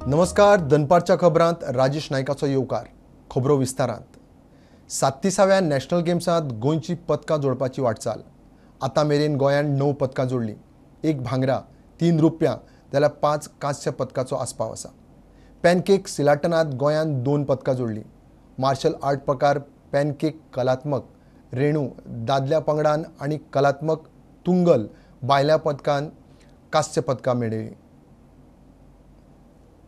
नमस्कार, दनपारच्या खबरांत राजेश नायकाचो येवकार। खबरो विस्तारांत। 37व्या नॅशनल गेम्सांत गोंयची पदकां जोडपाची वाटचाल। आतां मेरेन गोंयान 9 पदकां जोडलीं, 1 भांगरा, 3 रुपया जाल्यार 5 कांस्य पदकाचो आस्पाव आसा। पॅनकेक सिलाटनांत गोंयान 2 पदकां जोडलीं। मार्शल आर्ट प्रकार पॅनकेक कलात्मक रेणू दादल्या पंगडान आनी कलात्मक तुंगल बायल्या पदकान कांस्य पदकां मेळयलीं।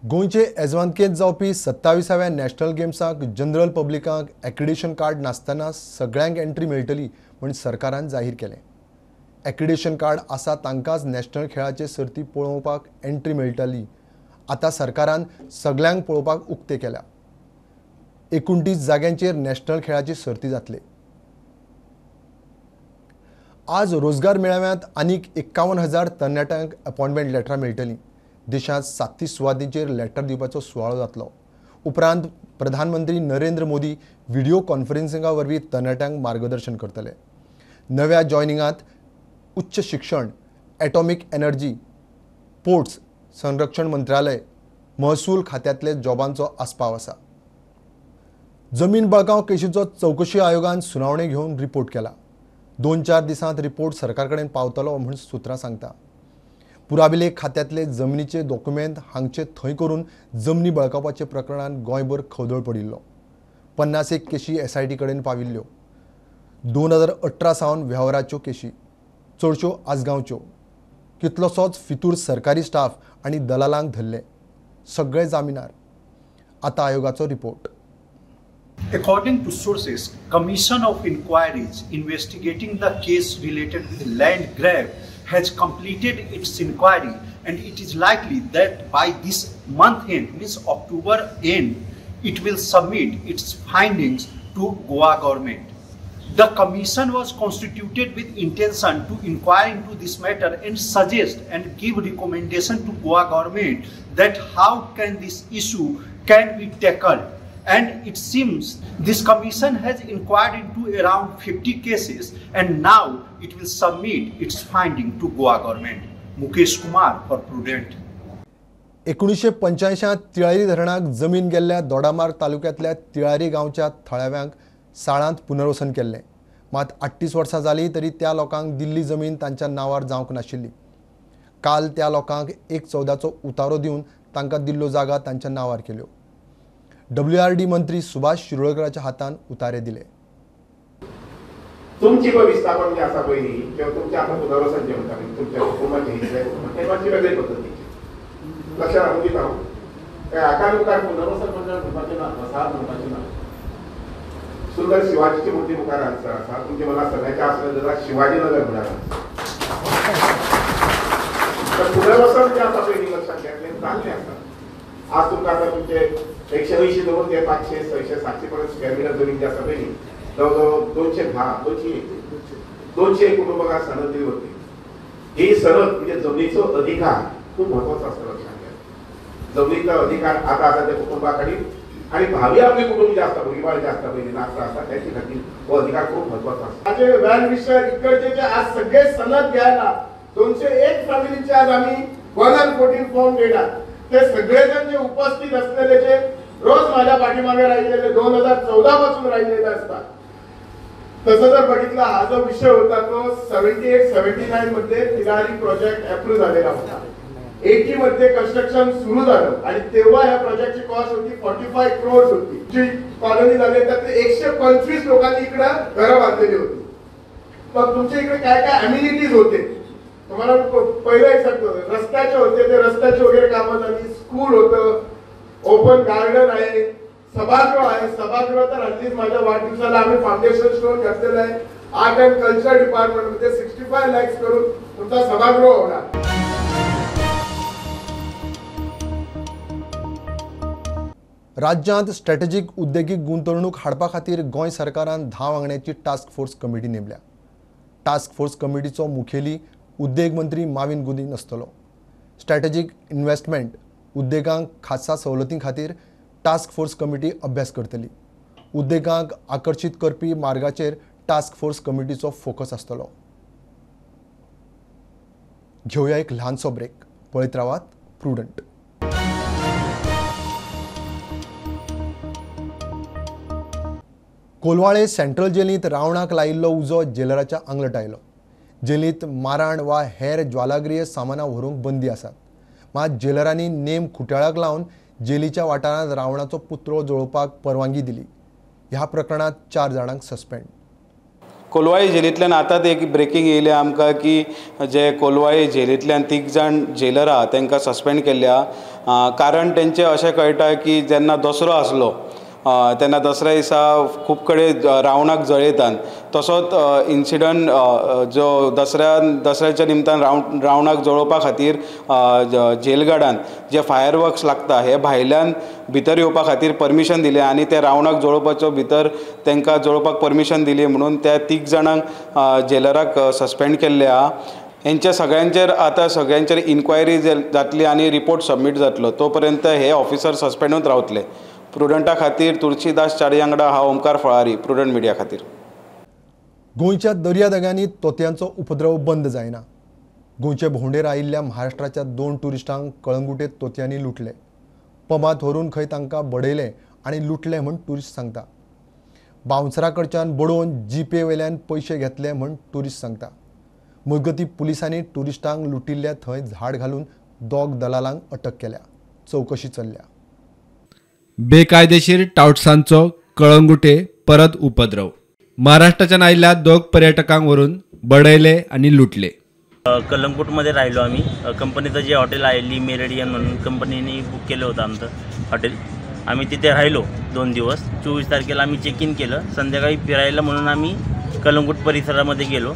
गोंयचे येजमानकेंत जावपी 27व्या नॅशनल गेम्साक जनरल पब्लिकांक एक्रिडिएशन कार्ड नासतना सगळ्यांक एंट्री मेळटली म्हूण सरकारान जाहीर केलें। एक्रिडिएशन कार्ड आसा तांकांच नॅशनल खेळाचे सर्ती पळोवपाक एंट्री मेळटली। आतां सरकारान सगळ्यांक पळोवपाक उक्ते केल्या। 29 जाग्यांचेर नॅशनल खेळाची सर्ती जातले। आज रोजगार मेळाव्यांत आनीक 51,000 तरणाट्यांक अपॉयंटमेंट लेटरां मेळटलीं। देशांत 37 सुवातींचेर लेटर दिवपाचो सुवाळो जातलो। उपरांत प्रधानमंत्री नरेंद्र मोदी व्हिडिओ कॉन्फरन्सिंगा वरवीं तरणाट्यांक मार्गदर्शन करतले। नव्या जॉयनिंगांत उच्च शिक्षण, एटॉमिक एनर्जी, पोर्ट्स, संरक्षण मंत्रालय, महसूल खात्यांतले जॉबांचो आस्पाव आसा। जमीन बळकाव केशीचो चवकशी आयोगान सुनावणी घेवन रिपोर्ट केला। 2-4 दिसांत रिपोर्ट सरकार कडेन पावतलो म्हूण सुत्रां सांगता। पुराभिलेख खात्यांतले जमनीचे डॉक्युमेंट हांगचे थंय करून जमनी बळकावपाचे प्रकरणान गोंयभर खवदळ पडिल्लो। 51 केशी एसआयटी कडेन पाविल्ल्यो। 2018 सावन वेव्हाराच्यो केशी, चडश्यो आजगांवच्यो। कितलोसोच फितूर सरकारी स्टाफ आनी दलालांक धरले, सगळे जामिनार। आतां आयोगाचो report. According to sources, Commission of Inquiries investigating the case related with land grab has completed its inquiry, and it is likely that by this month end, means October end, it will submit its findings to Goa government. The commission was constituted with intention to inquire into this matter and suggest and give recommendation to Goa government that how can this issue can be tackled. And it seems this commission has inquired into around 50 cases, and now it will submit its finding to Goa government. Mukesh Kumar for Prudent. 1985 Tillari धरणाक जमीन गेल्ल्या दोडामार्ग तालुक्यांतल्या तिळारी गांवच्या थळाव्यांक साळांत पुनर्वसन केल्लें। मात 38 वर्सां जालीं तरी त्या लोकांक दिल्ली जमीन तांच्या नांवार जावंक नाशिल्ली। काल त्या लोकांक 1/14चो उतारो दिवन तांकां दिल्ल्यो जागा तांच्या नांवार केल्यो। WRD मंत्री सुभाष शिरोडकराच्या हातान उतारे दिले। तुमची पळय विस्थापन जे आसा पळय न्ही, किंवा तुमचें आतां पुनर्वसन जें म्हणटा तुमच्या कुटुंबाचें हितलें तें मातशें वेगळे पद्दतीचें लक्षां राखून दिता हांव। हाका मुखार पुनर्वसन मंडळ म्हणपाचें ना, वसाहत म्हणपाचें ना। सुंदर शिवाजीची मूर्ती मुखार हांगसर आसा, तुमचे मनां सगळ्यांच्या आसलें जाल्यार शिवाजी नगर म्हळ्यार तर पुनर्वसन जें आसा पळय न्ही, लक्षात घेतलें जाल्लें आसा। आज तुमकां आतां तुमचे 180 धरून ते 500, 600, 700 पर्यंत स्क्वेअर मिटर जमीन जी आसा पळय न्ही, जवळ जवळ 210, 201 कुटुंबांक सनद दिली वतली। ही सनद म्हणजे जमनीचो अधिकार खूब म्हत्वाचो आसता, लक्षात घ्या। जमनीचो अधिकार आतां आसा त्या कुटुंबा खातीर आनी भावी आपले कुटुंब जे आसता, भुरगीं जे आसता पळय, नातरां आसता, त्यांचे खातीर हो अधिकार खूब म्हत्वाचो आसता। माझे वेल विशर इकडचे जे आज सगळे सनद घ्यायला 201 फॅमिलीचे आज आम्ही 114 फॉर्म देणार। ते सगळेजण जे उपस्थित असलेले जे रोज माझ्या पाठीमागे राहिलेले 2014 पासून राहिलेले असतात। तसं जर बघितलं हा जो विषय होता तो 78 79 मध्ये तिलारी प्रोजेक्ट अप्रूव्ह झालेला होता। 80 मध्ये कन्स्ट्रक्शन सुरू झालं आणि तेव्हा या प्रोजेक्टची कॉस्ट होती 45 क्रोर्स होती। जी कॉलनी झाली त्यातले 125 लोकांनी इकडे घरं बांधलेली होती। मग तुमच्या इकडे काय काय अम्युनिटीज होते तुम्हाला पहिलं एक सांगतो, रस्त्याचे होते ते रस्त्याचे वगैरे कामं झाली, स्कूल होतं, ओपन गार्डन आहे, सभागृह आहे। सभागृह तर हल्लीच माझ्या वाढदिवसाला आम्ही फाउंडेशन स्टोन घातलेलं आहे। आर्ट अँड कल्चर डिपार्टमेंटमध्ये 65 लॅक्स करून तुमचा सभागृह होणार। राज्यांत स्ट्रॅटेजीक उद्देगीक गुंतवणूक हाडपा खातीर गोंय सरकारान 10 वांगड्यांची टास्क फोर्स कमिटी नेमल्या। टास्क फोर्स कमिटीचो मुखेली उद्देग मंत्री माविन गुदीन आसतलो। स्ट्रॅटेजीक इन्व्हेस्टमेंट उद्देगांक खासा सवलतीं खातीर टास्क फोर्स कमिटी अभ्यास करतली। उद्देगांक आकर्शीत करपी मार्गाचेर टास्क फोर्स कमिटीचो फोकस आसतलो। घेवया एक ल्हानसो ब्रेक, पळयत रावात प्रुडंट। कोलवाळे सेंट्रल जेलींत रावणाक लायिल्लो उजो जेलराच्या आंगलट आयलो. जेलींत माराण वा हेर ज्वालाग्रीय सामानां व्हरूंक बंदी आसात. मात जेलरांनी नेम खुट्याळाक लावन जेलीच्या वाठारांत रावणाचो पुतळो जळोवपाक परवानगी दिली. ह्या प्रकरणांत 4 जाणांक सस्पेंड. कोलवाळे जेलींतल्यान आतांच एक ब्रेकींग येयलें आमकां की जे कोलवाळे जेलींतल्यान 3 जाण जेलर आहा तांकां सस्पेंड केल्ल्या. कारण तेंचें अशें कळटा की जेन्ना दसरो आसलो तेन्ना दसऱ्या दिसा खूब कडेन रावणाक जळयतात. तसोच इन्सिडंट जो दसऱ्याच्या निमतान रावणाक जळोवपा खातीर जेलगार्डान जे फायर वर्क्स लागता हे भायल्यान भितर येवपा खातीर परमिशन दिलें आनी ते रावणाक जळोवपाचो भितर तांकां जळोवपाक परमिशन दिली म्हणून त्या 3 जाणांक जेलराक सस्पेंड केल्ले आहा. हेंच्या सगळ्यांचेर आतां सगळ्यांचेर इन्क्वायरी जातली आनी रिपोर्ट सबमीट जातलो. तो पर्यंत हे ऑफिसर सस्पेंडूच रावतले. प्रुडंटा खातीर तुळशीदास चाडयांगडा, हा ओमकार फळारी, प्रुडंट मिडिया खातीर. गोंयच्या दर्यादेगांनी तोतयांचो उपद्रव बंद जायना. गोंयचे भोंवडेर आयिल्ल्या महाराष्ट्राच्या 2 ट्युरिस्टांक कळंगुटेत तोतयांनी लुटले. पबांत व्हरून खंय तांकां बडयले आनी लुटले म्हूण ट्युरिस्ट सांगता. बावन्सरा कडच्यान बडोवन जीपे वयल्यान पयशे घेतले म्हूण ट्युरिस्ट सांगता. मजगतीं पुलिसांनी ट्युरिस्टांक लुटिल्ल्या थंय झाड घालून 2 दलालांक अटक केल्या. चवकशी चल्ल्या. बेकायदेशीर टावट्सांचो कळंगुटे परत उपद्रव. महाराष्ट्राच्यान आयिल्ल्या 2 पर्यटकांक व्हरून बडयले आनी लुटले. कलंगूटमध्ये राहिलो आम्ही. कंपनीचं जे हॉटेल आहे ली मेरेडियन म्हणून कंपनीने बुक केलं होतं आमचं हॉटेल. आम्ही तिथे राहिलो 2 दिवस. 24 तारखेला आम्ही चेक इन केलं. संध्याकाळी फिरायला म्हणून आम्ही कलंगूट परिसरामध्ये गेलो.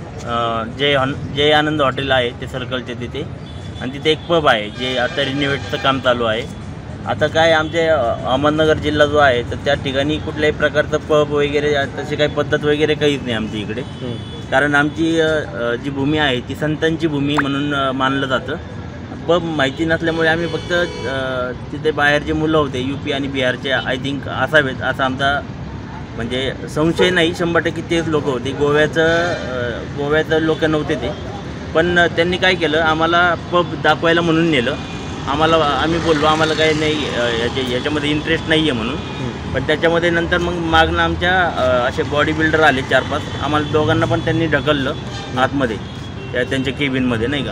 जय आनंद हॉटेल आहे ते सर्कलचे तिथे, आणि तिथे एक पब आहे जे आता रिनोव्हेटचं काम चालू आहे. आता काय आमचे अहमदनगर जिल्हा जो आहे तर त्या ठिकाणी कुठल्याही प्रकारचं पब वगैरे तशी काही पद्धत वगैरे काहीच नाही आमच्या इकडे. कारण आमची जी भूमी आहे ती संतांची भूमी म्हणून मानलं जातं. पब माहिती नसल्यामुळे आम्ही फक्त तिथे बाहेर जे मुलं होते यूपी आणि बिहारचे I think असावेत असा आमचा म्हणजे संशय नाही, 100% तेच लोकं होते. गोव्याचं लोकं नव्हते ते. पण त्यांनी काय केलं, आम्हाला पब दाखवायला म्हणून नेलं. आम्हाला आम्ही बोललो आम्हाला काही नाही याच्यामध्ये इंटरेस्ट नाही आहे म्हणून. पण त्याच्यामध्ये नंतर मग मागणं आमच्या असे बॉडी बिल्डर आले 4-5, आम्हाला दोघांना पण त्यांनी ढकललं आतमध्ये त्यांच्या केबिनमध्ये, नाही का,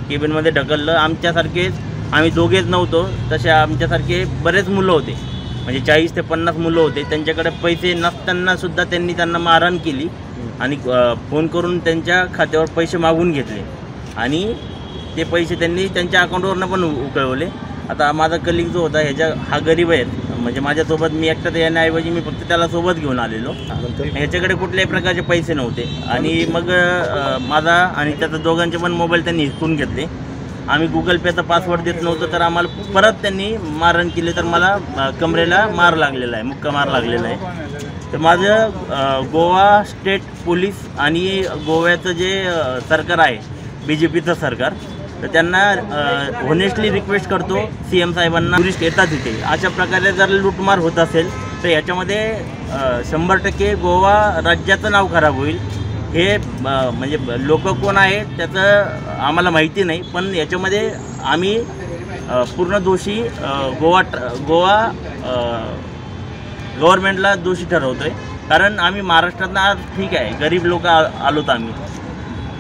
केबिनमध्ये ढकललं. आमच्यासारखेच, आम्ही दोघेच नव्हतो, तसे आमच्यासारखे बरेच मुलं होते, म्हणजे 40 ते 50 मुलं होते. त्यांच्याकडे पैसे नसतानासुद्धा त्यांनी त्यांना मारहाण केली आणि फोन करून त्यांच्या खात्यावर पैसे मागून घेतले आणि ते पैसे त्यांनी त्यांच्या अकाउंटवरनं पण उकळवले. आता माझा कलिग जो होता ह्याच्या, हा गरीब आहे, म्हणजे माझ्यासोबत मी एकटा येण्याऐवजी मी फक्त त्याला सोबत घेऊन आलेलो. ह्याच्याकडे कुठल्याही प्रकारचे पैसे नव्हते आणि मग माझा आणि त्याचा दोघांचे पण मोबाईल त्यांनी हिसकून घेतले. आम्ही गुगल पेचा पासवर्ड देत नव्हतो तर आम्हाला परत त्यांनी मारहाण केली. तर मला कमरेला मार लागलेला आहे, मुक्का मार लागलेला आहे. तर माझं गोवा स्टेट पोलीस आणि गोव्याचं जे सरकार आहे, BJPचं सरकार, तर त्यांना होनेस्टली रिक्वेस्ट करतो CM साहेबांना, टुरिस्ट येतात तिथे अशा प्रकारे जर लूटमार होत असेल तर याच्यामध्ये 100% गोवा राज्याचं नाव खराब होईल. हे म्हणजे लोक कोण आहेत त्याचं आम्हाला माहिती नाही, पण याच्यामध्ये आम्ही पूर्ण दोषी गोवा गोवा गव्हर्नमेंटला दोषी ठरवतो आहे. कारण आम्ही महाराष्ट्रातनं आज ठीक आहे गरीब लोक आलोत आम्ही,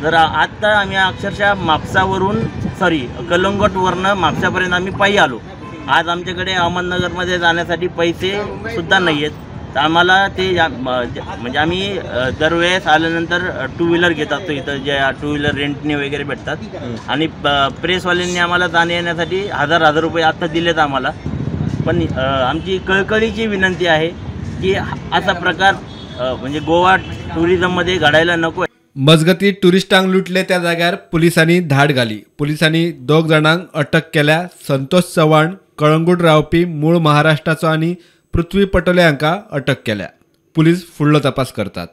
जर आत्ता आम्ही अक्षरशः म्हापसावरून सॉरी कलंगूटवरनं म्हापसापर्यंत आम्ही पायी आलो. आज आमच्याकडे अहमदनगरमध्ये जाण्यासाठी पैसेसुद्धा नाही आहेत. तर आम्हाला ते म्हणजे आम्ही दरवेळेस आल्यानंतर 2 व्हीलर घेत असतो, इथं ज्या 2 व्हीलर रेंटने वगैरे भेटतात. आणि प्रेसवाल्यांनी आम्हाला जाण्या येण्यासाठी 1000-1000 रुपये आत्ता दिलेत आम्हाला. पण आमची कळकळीची विनंती आहे की असा प्रकार म्हणजे गोवा टुरिझममध्ये घडायला नको. मजगती टुरिस्टांक लुटले त्या जाग्यार पुलिसांनी धाड घाली. पुलिसांनी 2 जाणांक अटक केल्या. संतोष चव्हाण कळंगूट रावपी मूळ महाराष्ट्राचो आनी पृथ्वी पटोले हांकां अटक केल्या. पुलीस फुडलो तपास करतात.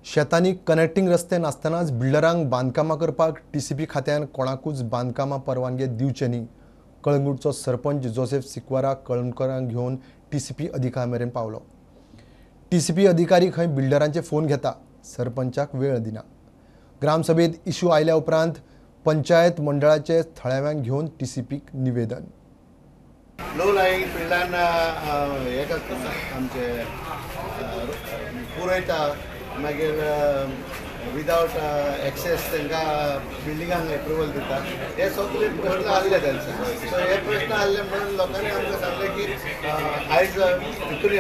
शेतांनी कनेक्टिंग रस्ते नासतनाच बिल्डरांक बांदकामां करपाक TCP खात्यान कोणाकूच बांदकामां परवानगी दिवचे न्ही. कळंगूटचो सरपंच जोसेफ सिक्वारा कळंगूटकारांक घेवन TCP अधिकारी मेरेन पावलो. TCP अधिकारी खंय बिल्डरांचे फोन घेता, सरपंचाक वेळ दिना. ग्रामसभेत इशू आयल्या उपरांत पंचायत मंडळाचे थळाव्यांक घेवन TCPक निवेदन. लो लाईंग फिल्डान हे करता आमचे पुरयता मागीर विदावट एक्सेस तांकां बिल्डिंगांक एप्रुवल दिता हे सगळे प्रश्न आसले तांचे. सो हे प्रश्न आसले म्हणून लोकांनी आमकां सांगलें की आयज हितून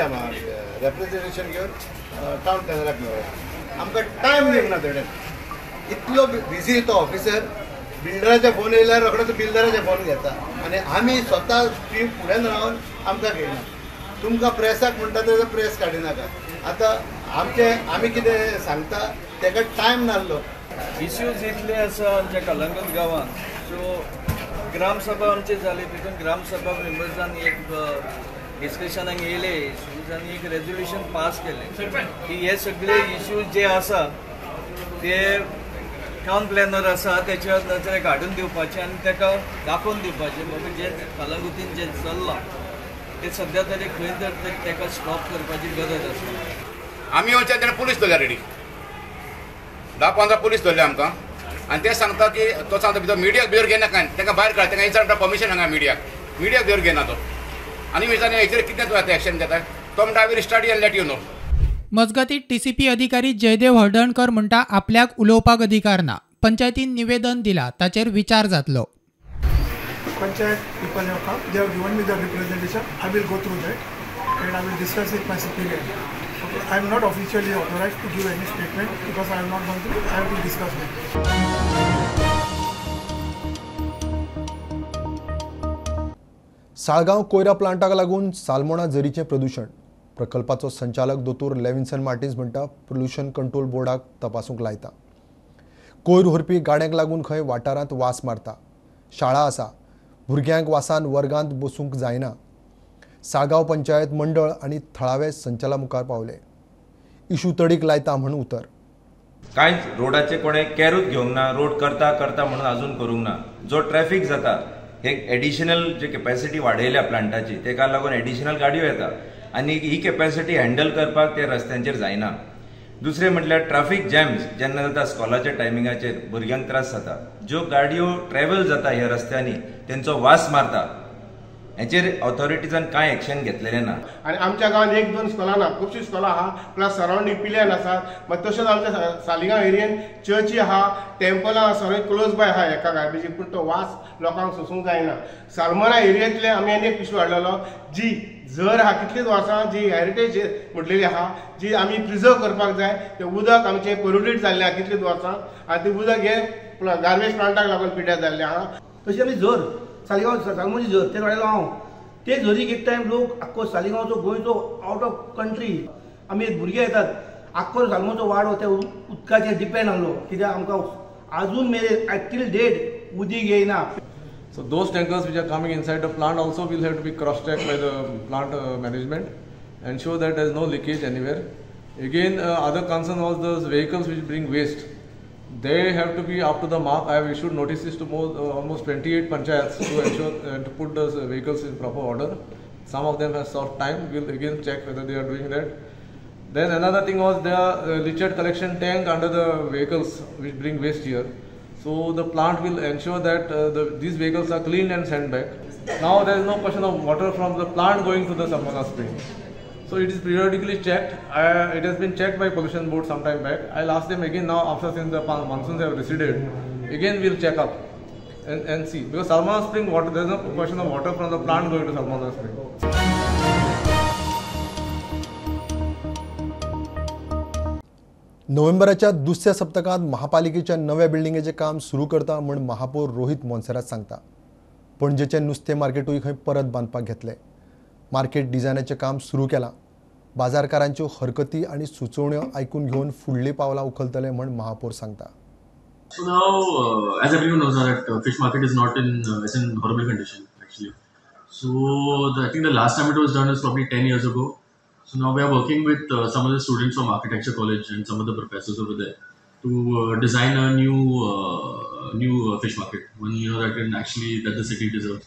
रेप्रेजेंटेशन घेवन टावन प्लॅनराक मेळोया. आमकां टायम दिवंक ना तेणें, इतलो बिजी तो ऑफिसर. बिल्डराचे फोन येयल्यार रोखडो तो बिल्डराचे फोन घेता आनी आमी स्वता टीम फुड्यान रावन आमकां घेयना. तुमकां प्रेसाक म्हणटा ते प्रेस काडिनाका. आतां आमचे आमी कितें सांगता तेका टायम नासलो. इश्यूज इतले आसा आमच्या कलंगूट गांवांत. सो ग्रामसभा आमची जाली, तितून ग्रामसभा मेंबर्सान एक डिस्कशनाक येयले इश्यूज आनी एक रेजोल्युशन पास केलें की हे सगळे इश्यूज जे आसा ते टावन प्लॅनर आसा तेच्या नजरेक हाडून दिवपाचें आनी ताका दाखोवन दिवपाचें बाबा जे कलंगुटीन जें चल्लां ते सद्या तरी खंय तर ताका स्टॉप करपाची गरज आसा. आमी येवचे तेणें पुलीस धरल्या रेडी 10-15 पुलीस धरले आमकां आनी ते सांगता की तो सांगता भितर मिडियाक भितर घेयना कांय, तांकां भायर काड, तांकां विचार परमिशन हांगा मिडियाक, मिडियाक भितर घेयना तो. आनी विचार हेचेर कितें तूं आतां एक्शन घेता, तो म्हणटा I will study and let you know. मजगतीं टीसीपी अधिकारी जयदेव हळदणकर म्हणटा आपल्याक उलोवपाक अधिकार ना. पंचायतीन निवेदन दिला ताचेर विचार जातलो. Panchayat people have come, they have given me the representation. I will go through that and I will discuss with my superior. Okay, I am not officially authorized to give any statement because I have not gone through it. I have to discuss with them. Saligao कोयरा प्लांटाक लागून सालमोणा झरीचें प्रदूशण. प्रकल्पाचो संचालक दोतोर Levinson Martins म्हणटा pollution control बोर्डाक तपासूंक लायता. कोयर व्हरपी गाड्यांक लागून खंय वाठारांत वास मारता. शाळा आसा, भुरग्यांक वासान वर्गांत बसूंक जायना. साळगांव पंचायत मंडळ आनी थळावे संचालक मुखार पावले. इशू तडीक लायता म्हूण उतर. कांयच रोडाचे कोणें कॅरूच घेवंक ना. रोड करता करता म्हणून अजून करूंक ना. जो ट्रॅफिक जाता हे एडिशनल जे कॅपॅसिटी वाडयल्या प्लांटाची तेका लागून एडिशनल गाडयो येता आनी ही कॅपॅसिटी हँडल करपाक ते रस्त्यांचेर जायना. दुसरें म्हटल्यार ट्राफीक जॅम्स जेन्ना जाता स्कॉलाच्या टायमिंगाचेर भुरग्यांक त्रास जाता. ज्यो गाडयो ट्रॅवल जाता ह्या रस्त्यांनी तेंचो वास मारता. हेचेर ऑथॉरिटीजान कांय एक्शन घेतलेलें ना. आनी आमच्या गांवांत 1-2 स्कॉलां ना, खुबशीं स्कॉलां आहा, प्लस सरावंडींग पिल्यान आसात. मागीर तशेंच आमच्या सालिगांव एरियेन चर्ची आहा, टेम्पलां आसा, क्लोज बाय आहा एका गार्बेजी, पूण तो वास लोकांक सोसूंक जायना. सालमोरा एरियेंतले आमी आनी एक इशू हाडलेलो जी झर आहा कितलींच वर्सां जी हेरिटेज म्हटलेली आहा जी आमी प्रिजर्व करपाक जाय. तें उदक आमचें पोल्युटेड जाल्लें आहा कितलींच वर्सां आनी तें उदक हें गार्बेज प्लांटाक लागून पिड्ड्यार जाल्लें आहा. तशी आमी झर सालिगांव सालमोची झर ते वाडयलो हांव. ते झरीक एक टायम लोक आख्खो सालिगांवचो गोंयचो आवट ऑफ कंट्री आमी भुरगे येतात. आख्खो सालमोचो वाडो त्या उदकाचेर डिपेंड आहलो कित्याक आमकां आजून मेरेन टील डेट उदीक येयना. So those tankers which are coming inside the plant also will have to be cross-checked by the plant management, ensure that there is no leakage anywhere. Again, other concern was those vehicles which bring waste. They have to be up to the mark. I have issued notices to more, almost 28 panchayats to ensure to put those vehicles in proper order. Some of them have sought time. We will again check whether they are doing that. Then another thing was the leachate collection tank under the vehicles which bring waste here. So the plant will ensure that these vehicles are cleaned and sent back. Now there is no question of water from the plant going to the Salmona spring. So it is periodically checked. It has been checked by pollution board some time back. I'll ask them again now after since the monsoons have receded. Again we'll check up and see. Because Salmona spring water, there is no question of water from the plant going to Salmona spring. नोव्हेंबराच्या दुसऱ्या सप्तकांत महापालिकेच्या नव्या बिल्डिंगेचें काम सुरू करता म्हूण महापौर रोहित मोन्सेरात सांगता. पणजेचें नुस्तें मार्केटूय खंय परत बांदपाक घेतलें. मार्केट डिझायनाचें काम सुरू केलां. बाजारकारांच्यो हरकती आनी सुचोवण्यो आयकून घेवन फुडलीं पावलां उखलतले म्हूण महापौर सांगता. So now, as everyone knows that fish market is not in it's in horrible condition actually. So I think the last time it was done was probably 10 years ago. So now we are working with some of the students from architecture college and some of the professors over there to design a new fish market, one that can actually that the city deserves.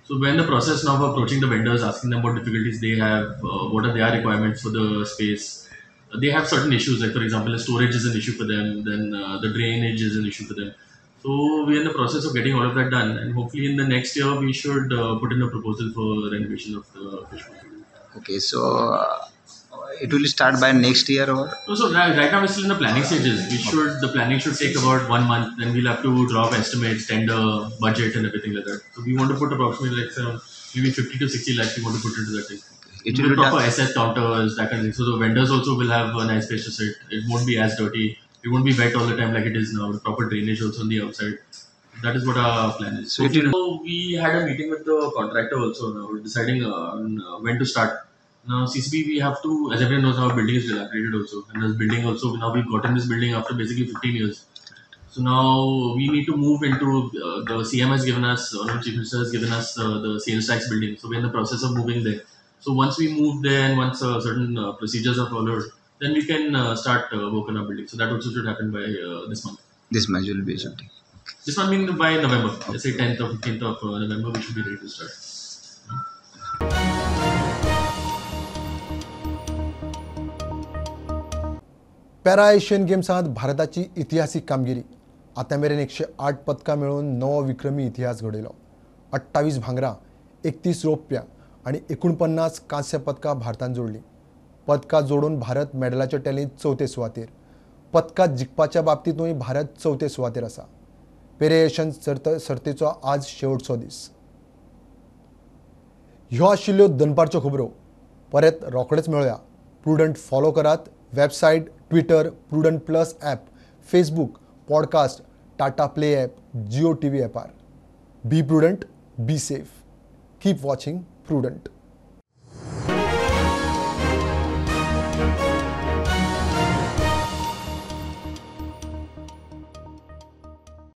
So we're in the process now of approaching the vendors, asking them what difficulties they have, what are their requirements for the space. They have certain issues, like for example, the storage is an issue for them, then the drainage is an issue for them. So we're in the process of getting all of that done, and hopefully in the next year we should put in a proposal for renovation of the fish market. Okay, so It will start by next year or? No, so right now we're still in the planning stages. The planning should take about 1 month. Then we'll have to draw up estimates, tender, budget and everything like that. So we want to put approximately like maybe 50 to 60 lakhs we want to put into that thing. It will be proper SS counters, that kind of thing. So the vendors also will have a nice place to sit. It won't be as dirty. It won't be wet all the time like it is now. Proper drainage also on the outside. That is what our plan is. So, so we had a meeting with the contractor also now, deciding on when to start. Now CCP, we have to, as everyone knows, our building is dilapidated also, and this building also, now we've gotten this building after basically 15 years. So now we need to move into, the CM has given us, Chief Minister has given us the sales tax building. So we're in the process of moving there. So once we move there and once certain procedures are followed, then we can start work on our building. So that also should happen by this month. This month will be shifting. This one means by November. Let's say 10th or 15th of November, we should be ready to start. Para Asian गेम्सांत भारताची इतिहासीक कामगिरी. आतां मेरेन 108 पदकां मेळोवन नवो विक्रमी इतिहास घडयलो. 28 भांगरां, 31 रोप्या आनी 49 कांस्य पदकां भारतान जोडलीं. पदकां जोडून भारत मेडलाच्या टॅलींत चवथे सुवातेर. पदकां जिखपाच्या बाबतींतूय भारत चवथे सुवातेर आसा. पेरे एशियन सर्तीचो आज शेवटचो दीस. ह्यो आशिल्ल्यो दनपारच्यो खबरो. परत रोखडेच मेळया. प्रुडंट फॉलो करात. Website, Twitter, Prudent plus app, Facebook, podcast, Tata Play app, Jio TV ॲपार. Be prudent, be safe. Keep watching Prudent.